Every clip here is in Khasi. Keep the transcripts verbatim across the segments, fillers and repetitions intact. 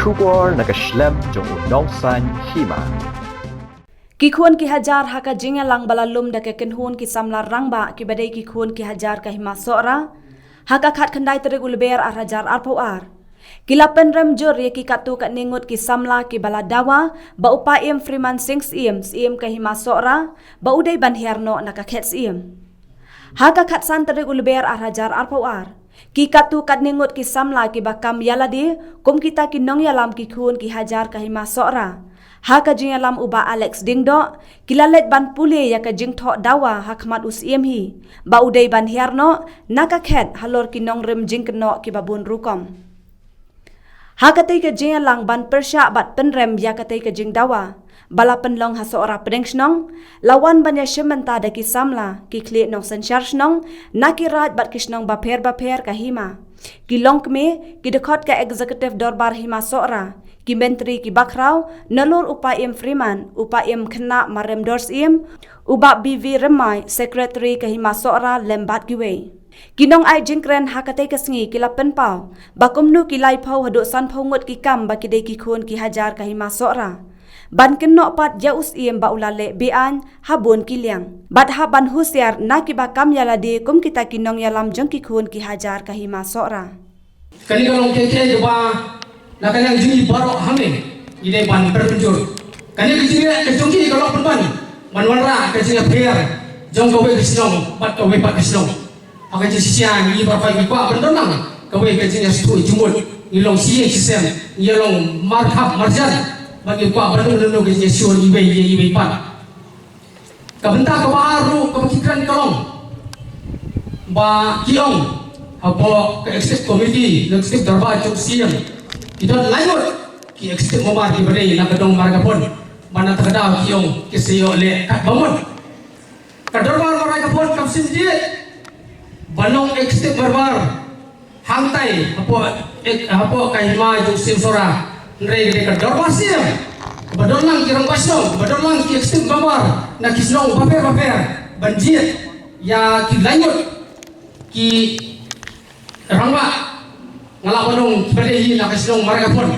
Khubor na ka shlem jong u nongsaiñ hima. Ki khun ki hajar ha ka jingïalang ba la lum da ka kynhun ki samla rangbah kiba dei ki khun ki hajar ka hima Sohra, ha ka khatkhyndai tarik u Lber ar hajar arphew ar, ki la pynrem jur ïa ki katto katne ngut ki samla kiba la dawa ba u Paiem Freeman Sing Syiem, Syiem ka hima Sohra, ba u dei ban hiar noh na ka khet Syiem. Ha ka khatsan tarik u Lber ar hajar arphew ar, ki katto katne ngut ki samla kiba kam ïa lade kum kita ki nongïalam ki khun ki hajar ka hima Sohra, ha ka jingïalam u Bah Alex Diengdoh, ki la leit ban pule ïa ka jingthoh dawa ha khmat u Syiem hi, ba u dei ban hiar noh na ka khet halor ki nongrim jingkynnoh kiba bun rukom. Ha katei ka jingïalang ban pyrshah bad pynrem ïa katei ka jingdawa ba la pynlong ha Sohra Pdeng Shnong, la wan ban ïashim bynta da ki samla, ki khlieh nongsynshar shnong na ki raid bad ki shnong bapher bapher ka hima, ki longkmie, ki dkhot ka Executive Dorbar Hima Sohra, ki myntri ki bakhraw, nalor u Paiem Freeman, u Paiem Khynnah Maremdor Syiem, u Bah B V Rymmai, Secretary ka hima Sohra, lem bad kiwei. Ki nongai jingkren ha katei ka sngi ki la pynpaw ba kumno ki laiphew haduh sanphew ngut ki kam ba ki dei ki khun ki hajar ka hima Sohra, ban kynnoh pat ïa u Syiem ba u la leh be-aiñ ha bun ki liang, bad hap ban husiar na kiba kam ïa lade kum kita ki nongïalam jong ki khun ki hajar ka hima Sohra. Kane ka long kaei kaei kaba na ka liang jong ngi baroh hangne ngi dei ban pynjur. Kane ka jingleh ka jong ngi ka long pynban ban wanrah ka jingïapher jong kawei ka shnong bad kawei pat ka shnong. Ha ka jingshisha ngi baroh ngi kwah ban don lang kawei ka jingïasngewthuh jingmut, ngi long shi ïing shi sem, ngi long markhap marjan, bad ngi kwah ban don lang ka jingïasngewthuh iwei ïa iwei pat. Ka bynta kaba ar ruh kaba ki kren ka long ba ki ong hapoh ka executive committee, executive dorbar jong u Syiem, ki don lai ngut ki executive member kiba dei na ka dong Maraikamphun, ba na kata ka daw ki ong ki sa ïoh leh katba mut. Ka dorbar Maraikamphun kam shym jied ban long executive member hangtai hapoh, eh, hapoh ka hima jong u Syiem Sohra. Hynrei ka dei ka dorbar Syiem kaba don lang ki rangbah shnong, kaba don lang ki executive member na ki shnong bapher bapher ban jied ïa ki lai ngut ki rangbah, nga lah ban ong kiba dei hi na ka shnong Maraikamphun.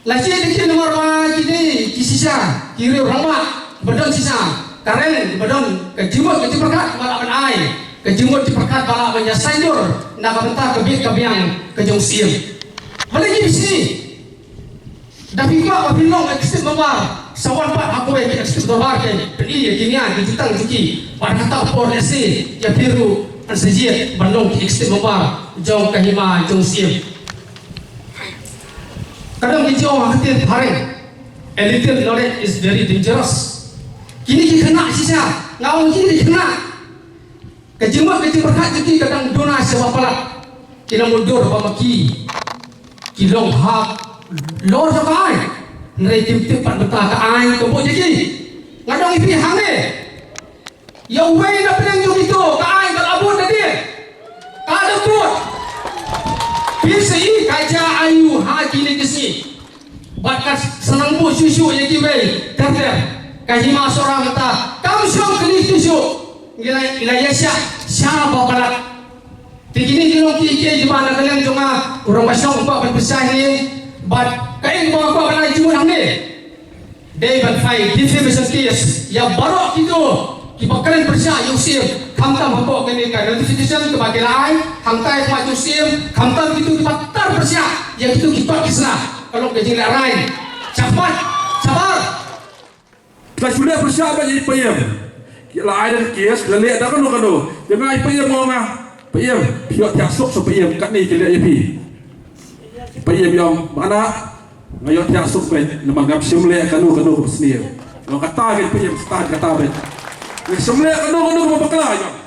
La jied ïa ki namar ba ki dei ki shisha, ki riew rangbah ba don shisha, ka reng ba don ka jingmut ka jingpyrkhat ba lah ban ai, ka jingmut jingpyrkhat ba lah ban ïa saiñdur na ka bynta ka bit ka biang ka jong u Syiem. Balei ki bishni? Da phi kwah ba phin long executive member, sa wan pat ha kawei ka executive dorbar, phin pyni ïa ki nia ki jutang jong ki, bad ha kata ka por lehse ïa phi ruh yn sa jied ban long ki executive member jong ka hima jong u Syiem. Ka dang ki ong ha ka ktien phareng, "A little knowledge is very dangerous." Kine ki khynnah shisha, nga ong kine ki khynnah, ka jingmut ka jingpyrkhat jong ki ka dang duna sha ba palat. Ki la mutdur ba ma ki ki long halor jong ka aiñ, hynrei kim tip pat mynta ka aiñ ka buh ïa ki. Nga dang ong ïa phi hangne, ïa uwei na pdeng jong kito ka aiñ ka la bud da dien, ka la bud. Phi sa i ka jia aiu ha kine ki sngi. Bad ka sa nang buh shuh shuh ïa kiwei ter ter. Ka hima Sohra mynta kam shong kylli shuh shuh. Ngi la, ngi la ïa shah sha ba palat. Te kine ki long kiei kiei kiba na ka liang jong nga u rangbah shnong u kwah ban pynshai hangne. Bad kaei kaba nga kwah ban ai jingmut hangne, dei ban file defamation case ïa baroh kito kiba kren pyrshah ïa u Syiem, khamtam hapoh kane ka notification kaba ki la ai hangtai ha khmat u Syiem, khamtam kito kiba tar pyrshah ïa kito ki kot ki sna. Ka long ka jinglehraiñ shakhmat shabar. Ka shu leh pyrshah bad ïa i Paiem. Ki la ai da ka case, la leh da kano kano. Te nga i Paiem, ong nga, Paiem, phi ïoh thiah suk sa Paiem, katne ki leh ïa phi. Paiem i ong, ma nga, nga ïoh thiah suk beit, namar ngam shym leh kano kano kaba sniew. Nga ong kata beit Paiem, stad kata beit. Ngam shym leh kano kano kaba bakla, i ong.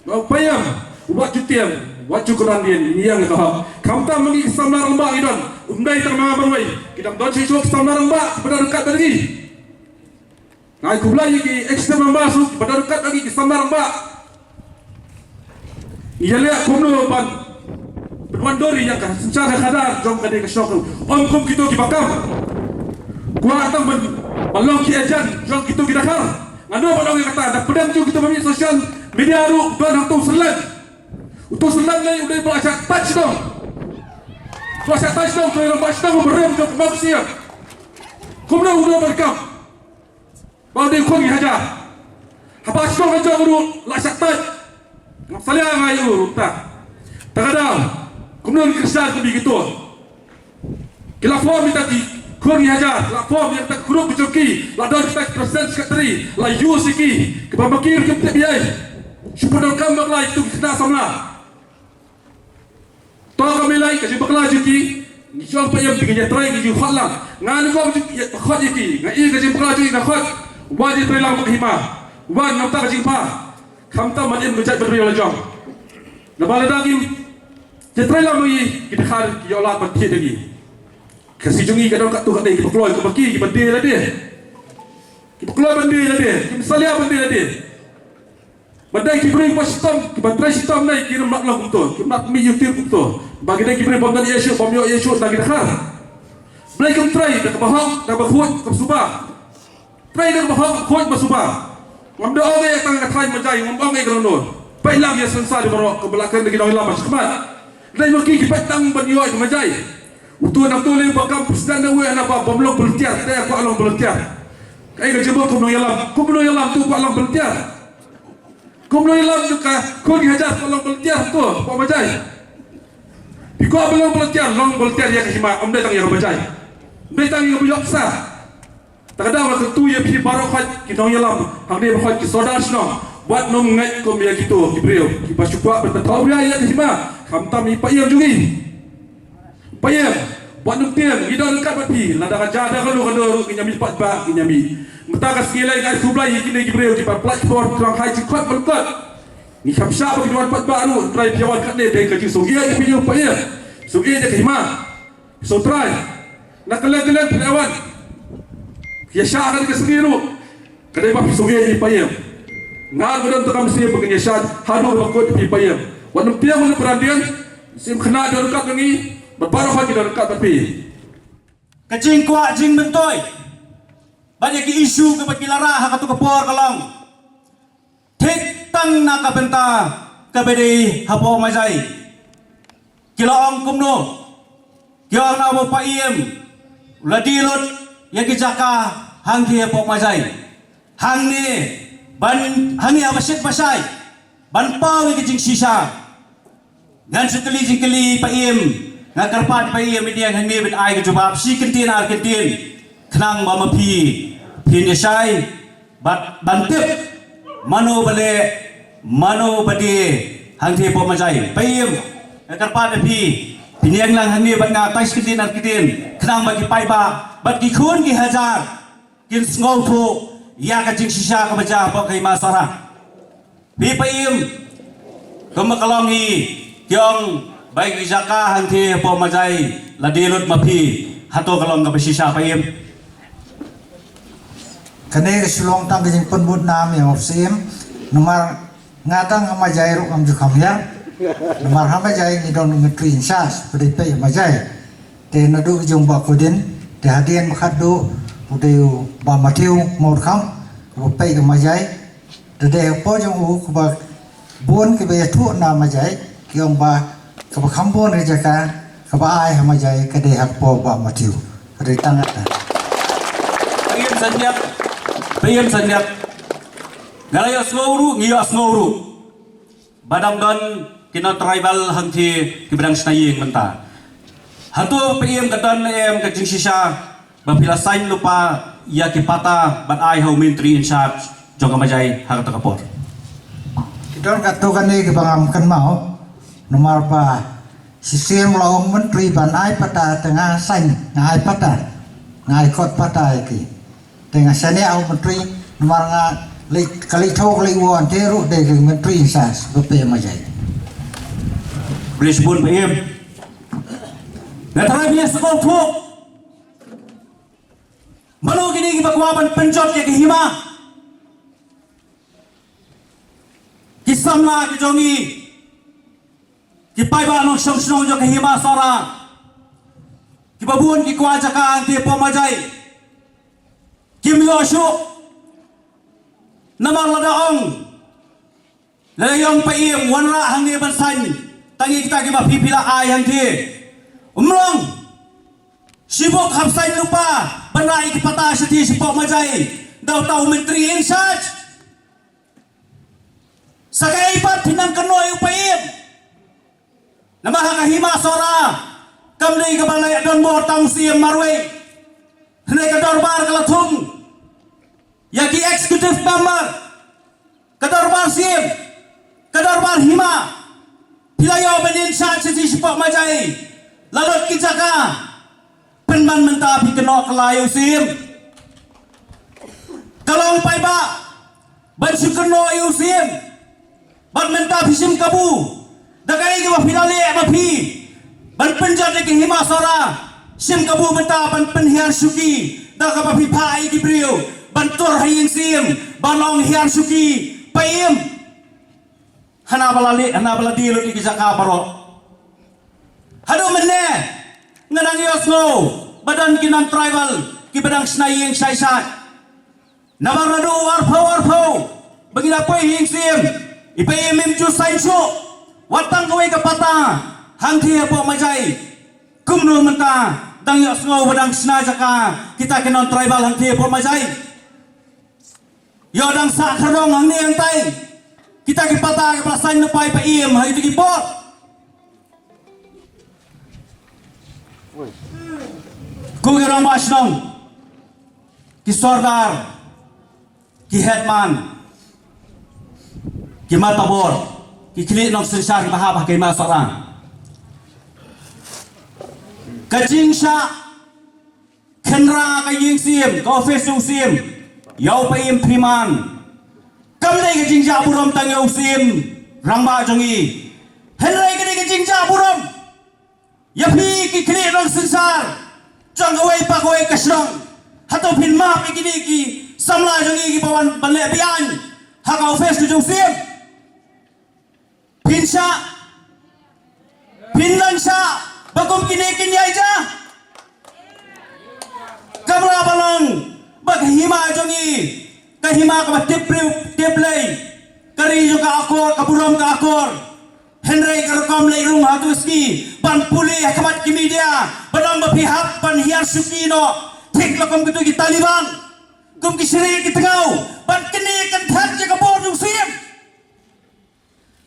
Nga ong Paiem, wat ju tieng, wat ju kynran dien, ngi ïeng ïa ka hok. Khamtam ma ngi ki samla rangbah ngi don, ym dei tang ma nga marwei. Ki dang don shuh shuh ki samla rangbah kiba don ryngkat bad ngi. Nga ai khublei ïa ki executive members ruh kiba don ryngkat bad ngi ki samla rangbah. Ngi ïaleh kumno ban pynwandur ïa ka synshar ka khadar jong kane ka shnong ruh, ym kum kito kiba kam. Kwah tang ban, ban long ki agent jong kito ki dkhar. Nga ong, ban ong ïa kata, da pdeng jong kito ba mih social media ruh don hangto u Syllan. Uto u Syllan lei u dei ba la shah touch dong. Ka shah tait shnong, ka long ba shnong ba rem jong ka bang siang. Kumno u don ban kam? Ba u dei khun ki hajar. Haba shnong ka jong u la shah tait. Ngam salia ngai u ta. Ta ka daw. Kumno ki Khristan ki bi ki to. Ki la form ita ki khun ki hajar, la form ita ki group ki jong ki, la don ita ki president secretary, la use ki, ki ba ma ki ki tip ïa. Shu pyndonkam bakla ïa ki tu ki khynnah samla. To ka mih lai ka jingbakla jong ki, ngi shong pa ïam ki ngi ïa trai ki jingkhot lang. Nga ni ko jingkhot ïa ki, nga i ka jingbakla jong ki nga khot. Wan ïa trai lang bad ka hima. Wan ngam ta ka jingpha. Khamtam ban im ka jait bad riewlajong. Naba lada kim ïa trai lang bad ngi, ki dkhar ki ïoh lad ban thied ïa ngi. Ka si jong ngi ka don katto katne ki ba kloi, ki ba ki, ki ba die lade. Ki ba kloi ban die lade, ki ba salia ban die lade. Ba dei ki briew ba shitom, ki ba trei shitom ne, ki rim mat long kumto, ki mat mi yutir kumto. Ba ki dei ki briew bym don ïa shuh, bym ïoh ïa shuh na ki dkhar. Blei kum trei da kaba hok, da kaba khuid, kaba suba. Trei da kaba hok, khuid ba suba. Ngam da ong ïa tang ka thaiñ Majai, ngam ong ïa ka rano. Peit lang ïa synsar ïa baroh, kaba la kren da ki nongïalam ba shakhmat. Dei ma ki ki peit tang ban ïoh ïa ka Majai. Uto na uto lei ba kam president na wei na ba bym long volunteer, te kwah long volunteer. Kaei ka jingmut kum nongïalam, kum nongïalam tu kwah long volunteer. Kum nongïalam tu ka khun ki hajar kwah long volunteer tu, hapoh Majai. Phi kwah ba long volunteer, long volunteer ïa ka hima, ym dei tang ïa ka Majai. Ym dei tang ïa ka ba ïoh pisa. Ta ka daw nga kyntu ïa phi baroh khoit ki nongïalam, hangne baroh khoit ki sordar shnong. Wat nym ngeit kum ïa kito ki briew kiba shu kwah ban pynpaw ïa ka hima, khamtam i païam jong ngi. Païam, wat nym tieng, ngi don ryngkat bad phi, lada ka ja da ka lu ka dur ruh ngin ïa mih paidbah, ngin ïa mih. Mynta ka sngi lei nga ai khublei ïa kine ki briew kiba pynlait por thrang hai jingkhot ban kot. Ngi kham shah ba ki wan paidbah ruh, trai phi wan katne dei ka jingsngewsih ïa phi ïa païam. Sngewsih ïa ka hima. So trai, na kylleng kylleng phi la wan. Ïa shah ka dei ka sngi ruh. Ka dei ba phi sngewsih ïa païam. Nga ruh ka don ta ka mynsiem ba ngin ïa shah haduh ba kut phi païam. Wat nym tieng wat nym pynran dieng. Mynsiem khynnah don ryngkat bad ngi. Bad baroh ki don ryngkat bad phi. Ka jingkwah jingmyntoi bad ïa ki issue kaba ki la rah ha kato ka por ka long. Thik tang na ka bynta kaba dei hapoh Majai. Ki la ong kumno? Ki ong na u païam u la die lut ïa ki jaka hangtei hapoh Majai. Hangne ban, hangne ha ba shit ba shai ban paw ïa ki jingshisha. Ngan sa kylli jingkylli païam, nga kyrpad païam ïa hangne ban ai ka jubab shi kyntien ar kyntien. Khnang ba ma phi phin ïa shai bad ban tip mano ba leh, mano ba die hangtei hapoh Majai. Païam, nga kyrpad ïa phi, phin ïeng lang hangne bad nga tai shi kyntien ar kyntien. Khnang ba ki paidbah bad ki khun ki hajar kin sngewthuh ïa ka jingshisha kaba jia hapoh ka hima Sohra. Phi païam, kumba ka long hi, ki ong ba ki jaka hangtei hapoh Majai la die lut ma phi, hato ka long kaba shisha païam? Kane ka shu long tang ka jingpynbud nam ïa u syiem, namar nga tang ha Majai ruh ngam ju kham ïa. Namar ha Majai ngi don u myntri in charge, ba dei peit ha Majai. Te naduh ka jong Bah Kudin, te hadien ba khatduh u dei u Bah Matthew Mawkham, u peit ha Majai. Te dei hapoh jong u kaba bun kiba ïathuh na Majai, ki ong ba kaba kham bun ka jaka kaba ai ha Majai ka dei hapoh Bah Matthew. Ka dei tang kata. Païam Sanjak, païam Sanjak. Nga la ïohsngew ruh, ngi ïohsngew ruh. Ba dang don ki non tribal hangtei kiba dang shna ïing mynta. Hato païam ka don em ka jingshisha ba phi la sign lypa ïa ki patta ban ai ha u myntri in charge jong ka Majai ha kata ka por? Ki don katto katne kiba ngam kynmaw, namar ba shisien la ong myntri ban ai patta te nga sign, nga ai patta, nga ai kot patta ïa ki. Te nga shaniah ha u myntri, namar nga leit, ka leit thaw ka leit wan te ruh dei ka myntri in charge ba peit ha Majai. Khublei shibun païam. Nga tharai phi ïa sngewthuh. Mano kine kiba kwah ban pynjot ïa ka hima? Ki samla ki jong ngi, ki paidbah nongshong shnong jong ka hima Sohra, kiba bun ki kwah jaka hangtei hapoh Majai. Kim ïoh shuh. Namar lada ong, lada ïa ong païam wanrah hangne ban sign, tang ïa kita kiba phi phi la ai hangtei. Um long, Shibuk hap saiñ lypa ban rah ïa ki patta shathie shapoh Majai da uta u myntri in charge. Sa kaei pat phin nang kynnoh ïa u Paiem? Namar ha ka Hima Sohra kam dei kaba la ïa donbor tang u Siem marwei. Hynrei ka dorbar ka la thung ïa ki executive member, ka dorbar Siem, ka dorbar Hima. Phi la ïoh ban in charge shathie shapoh Majai, la lut ki jaka. Pynban mynta phi kynnoh kylla ïa u Siem. Ka long paidbah ban shu kynnoh ïa u Siem. Bad mynta phi shim kabu. Da kaei kaba phi la leh ma phi ban pynjot ïa ka Hima Sohra? Shim kabu mynta ban pynhiar shuki da kaba phi phah ïa ki briew ban tur ha ïing Siem, ban ong hiar shuki Paiem. Hana ba la leh, hana ba la die lut ïa ki jaka baroh. Haduh mynne nga dang ïohsngew ba don ki non-tribal kiba dang shna ïing shai shai. Namar naduh arphew arphew ba ngi la poi ha ïing Siem, i Paiem im ju saiñ shuh, wat tang kawei ka patta hangthie hapoh Majai. Kumno mynta dang ïohsngew ba dang shna jaka kita ki non-tribal hangthie hapoh Majai? Ïoh dang sah khardong hangne hangtai kita ki patta kiba la saiñ lypa i Paiem ha kito ki por. Ko ki rangbah shnong, ki sordar, ki headman, ki matabor, ki khlieh nongsynshar kiba hap ha ka Hima Sohra. Ka jingshah khynra ka ïing Siem, ka office jong u Siem ïa u Paiem Phriman kam dei ka jingjah burom tang ïa u Siem rangbah jong ngi. Hynrei ka dei ka jingjah burom ïa phi ki khlieh nongsynshar jong kawei pa kawei ka shnong. Hato phin map ïa kine ki samla jong ngi kiba wan ban leh beaiñ ha ka office ka jong u Siem? Phin shah, phin nang shah ba kum kine kin ïai ja? Kam lah ban long ba ka Hima jong ngi, ka Hima kaba tip briew tip Blei, ka ri jong ka akor, ka burom ka akor. Hynrei ka rukom leh rung ha tu sngi ban pule ha khmat ki media ban ong ba phi hap ban hiar shuki noh thik la kum kito ki Taliban, kum ki shrieh ki tngaw ban knieh kynthet ïa ka bor jong u Siem.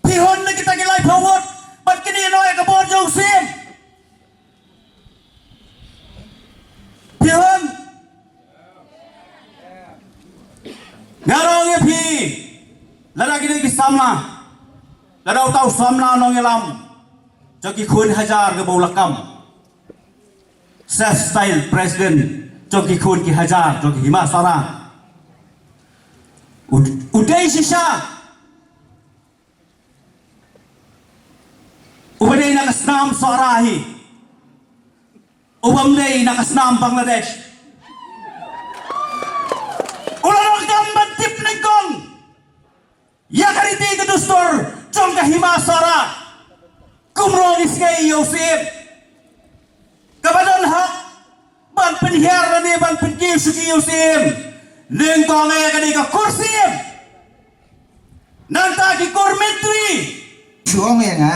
Phi hun na kita ki laiphew ngut ban knieh noh ïa ka bor jong u Siem. Phi hun. Nga ong ïa phi, lada ki dei ki samla, lada uta u samla nongïalam jong ki khun hajar kaba u la kam, self style president jong ki khun ki hajar jong ki Hima Sohra, u, u dei shisha uba dei na ka snam Sohra hi, u bym dei na ka snam Bangladesh. U la donkam ban tip nyngkong ïa ka riti ka dustur jong ka Hima Sohra. Kumno ngi sngew ïa u Siem kaba don hok ban pynhiar lane ban pynkiew shuki ïa u Siem? Nyngkong eh ka dei ka kur Siem. Nangta ki kur myntri. Shu ong ïa nga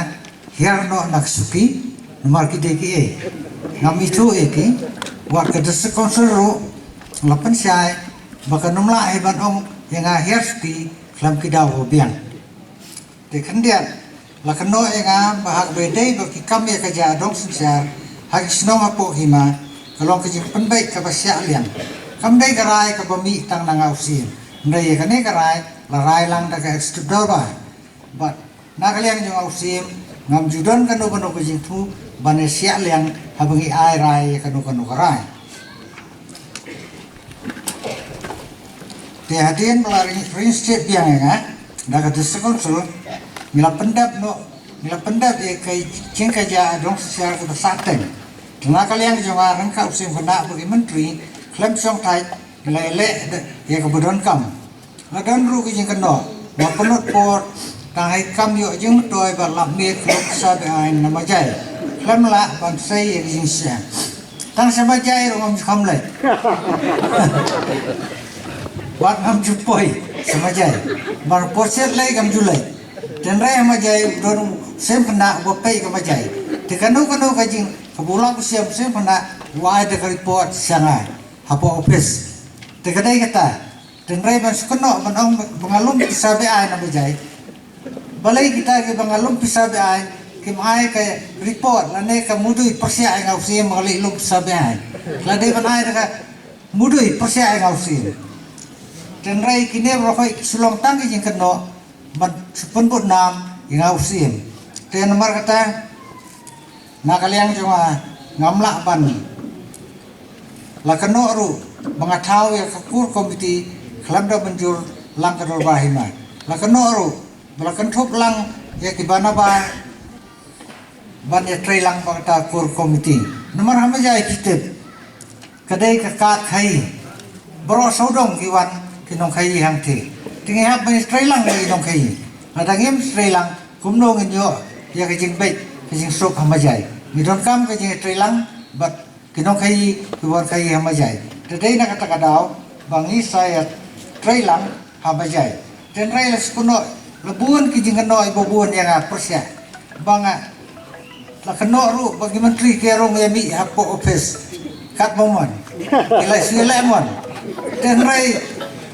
hiar noh na ka shuki namar ki dei kiei? Ngam ithuh ïa ki. Wat ka District Council ruh la pynshai ba kan ym lah hi ban ong ïa nga hiar shuki khlem ki daw ba biang. Te khyndiat, la kynnoh ïa nga ba haba ïadei bad ki kam ïa ka jia dong synshar ha ki shnong hapoh Hima, ka long ka jingpynbeit kaba shah liang. Kam dei ka rai kaba mih tang na nga u Siem, hynrei ïa kane ka rai la rai lang da ka Executive Dorbar. Bad na ka liang jong nga u Siem, ngam ju don kano kano ka jingthmu ban ïa shah liang haba ngi ai rai ïa kano kano ka rai. Te hadien ba la ring, ring stet biang ïa nga da ka District Council, ngi la pyndep noh, ngi la pyndep ïa ka jingkajia dong synshar kaba sahteng. Te na ka liang jong nga ryngkat u Siem Khynnah bad ki myntri khlem shong thait ngi la ïaleh ïa kaba donkam. La don ruh ka jingkynnoh ba pynlut por tang hei kam ïoh jingmyntoi ba lap miet ka lok sa be ain na Majai. Khlem lah ban sei ïa ka jingshisha. Tang sha Majai ruh ngam ju kham leit. Wat ngam ju poi sha Majai. Ban por set leit ngam ju leit. Tynrai ha Majai u don u Siem Khynnah uba peit ka Majai. Te kano kano ka jing kaba u lap u Siem, Siem Khynnah u ai da ka report sha nga hapoh office. Te ka dei kata, tynrai ban sngewkynnoh ban ong ba nga lum pisa be-aiñ na ba jai. Balei kita kiba nga lum pisa be-aiñ kim ai ka report lane ka mudui pyrshah ïa nga u Syiem ba nga leh lum pisa be-aiñ? Lada dei ban ai da ka mudui pyrshah ïa nga u Syiem. Tynrai kine baroh ki shu long tang ki jingkynnoh ban shu pynbud nam ïa nga u Syiem. Te namar kata, na ka liang jong nga, ngam lah ban la kynnoh ruh ba nga thaw ïa ka core committee khlem da mynjur lang ka dorbar hima. La kynnoh ruh ba la kynthup lang ïa kiba nabar ban ïatreilang bad kata core committee. Namar ha ba jai phi tip, ka dei ka kad khaïi. Baroh sawdong ki wan ki nongkhaïi hangtei. Te ngi hap ban ïatreilang bad ki nongkhaïi. Lada ngim treilang, kumno ngin ïoh ïa ka jingbeit ka jingsuk ha ba jai? Ngi donkam ka jingïatreilang bad ki nongkhaïi, ki wan khaïi ha ba jai. Te dei na kata ka daw ba ngi sa ïatreilang ha ba jai. Tynrai la sngewkynnoh, la bun ki jingkynnoh ba bun ïa nga pyrshah. Ba nga la kynnoh ruh ba ki myntri ki rung ïa mih hapoh office. Katba mon ki la sngewleh mon. Tynrai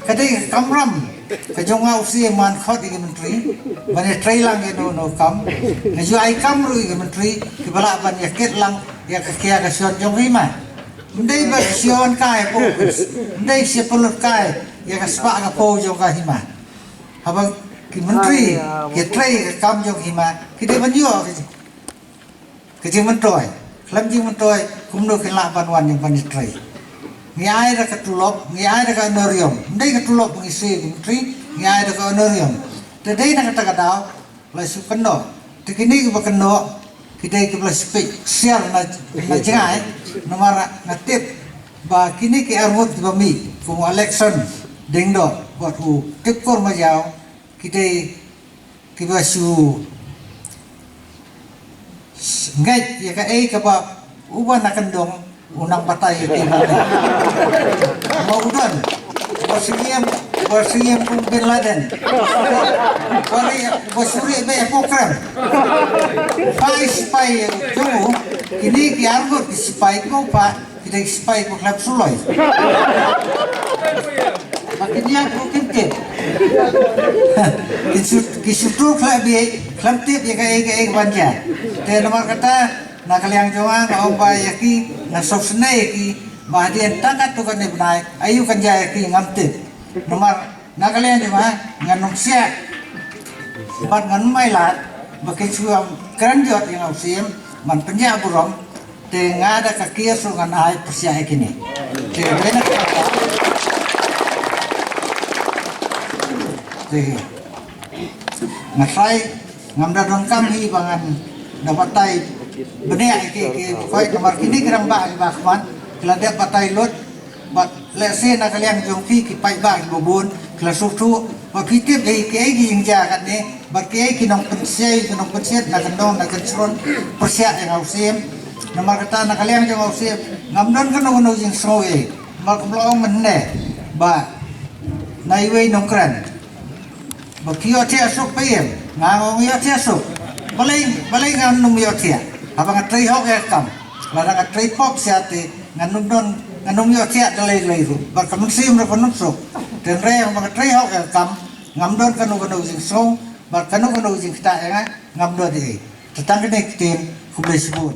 ka dei ka kamram ka jong nga u Syiem ban khot ïa ki myntri ban ïatreilang ïa no no kam. Nga ju ai kam ruh ïa ki myntri kiba lah ban ïakit lang ïa ka khia ka shon jong hima. Ym dei ba shu wan kai hapoh office, ym dei shu pynlut kai ïa ka spah ka phew jong ka hima. Haba ki myntri ki trei ka kam jong hima, ki dei ban ïoh ka jing, ka jingmyntoi. Khlem jingmyntoi, kumno kin lah ban wan ïa ban ïatrei? Ngi ai da ka tulop, ngi ai da ka honorarium. Ym dei ka tulop ngi siew ki myntri, ngi ai da ka honorarium. Te dei na kata ka daw la shu kynnoh. Te kine kiba kynnoh ki dei kiba la shu peit siar na, na jngai. Namar nga tip ba kine ki arngut kiba mih kum u Election Diengdoh bad u Tipkur Majaw, ki dei kiba shu ngeit ïa kaei kaba u ba na kyndong u nang batai ïa ki. Ba u don ba shu ïem, ba shu ïem kum Bin Laden. Ba ri, ba shu ri be program. Phai sipai jong u, kine ki arngut ki sipai kiba u phah ki dei ki sipai kiba khlem suloi. Ba kin ïap ruh kim tip. Ki shu, ki shu tu khlem bieit, khlem tip ïa kaei kaei ka ban jia. Te namar kata, na ka liang jong nga nga ong ba ïa ki, nga sngewsynei ïa ki, ba hadien tang katto katne bnai aïu kan jia ïa ki ngam tip. Namar na ka liang jong nga ngan ym siah bad ngan ym ailad ba kin shu ïa kren jot ïa nga u Syiem ban pynjah burom. Te nga da ka kiad ruh ngan ai pyrshah ïa kine. Te dei na kata. Te nga trai, ngam da donkam hi ba ngan da batai bniah ïa ki, ki, ki, namar kine ki rangbah kiba khmat ki la dep batai lut. Bad lehse na ka liang jong phi ki paidbah kiba bun ki la sngewthuh ba phi tip ei kiei ki jingjia katne bad kiei ki nongpynshai ki nongpynshit na kyndong na kynshrong pyrshah ïa nga u Syiem. Namar kata na ka liang jong nga u Syiem ngam don kano kano jingsngew ei. Namar kumba la ong mynne ba na iwei nongkren ba ki ïohthiah suk, phi ïoh, nga ngong ïohthiah suk. Balei, balei ngan ym ïohthiah? Haba nga trei hok ïa ka kam. Lada nga trei pop sha te ngan ym don, ngan ym ïohthiah da lei lei ruh. Bad ka mynsiem ruh kan ym suk. Tynrai haba nga trei hok ïa ka kam, ngam don kano kano jingsngew bad kano kano jingktah ïa nga ngam don ei. Te tang kine ki ktien, khublei shibun.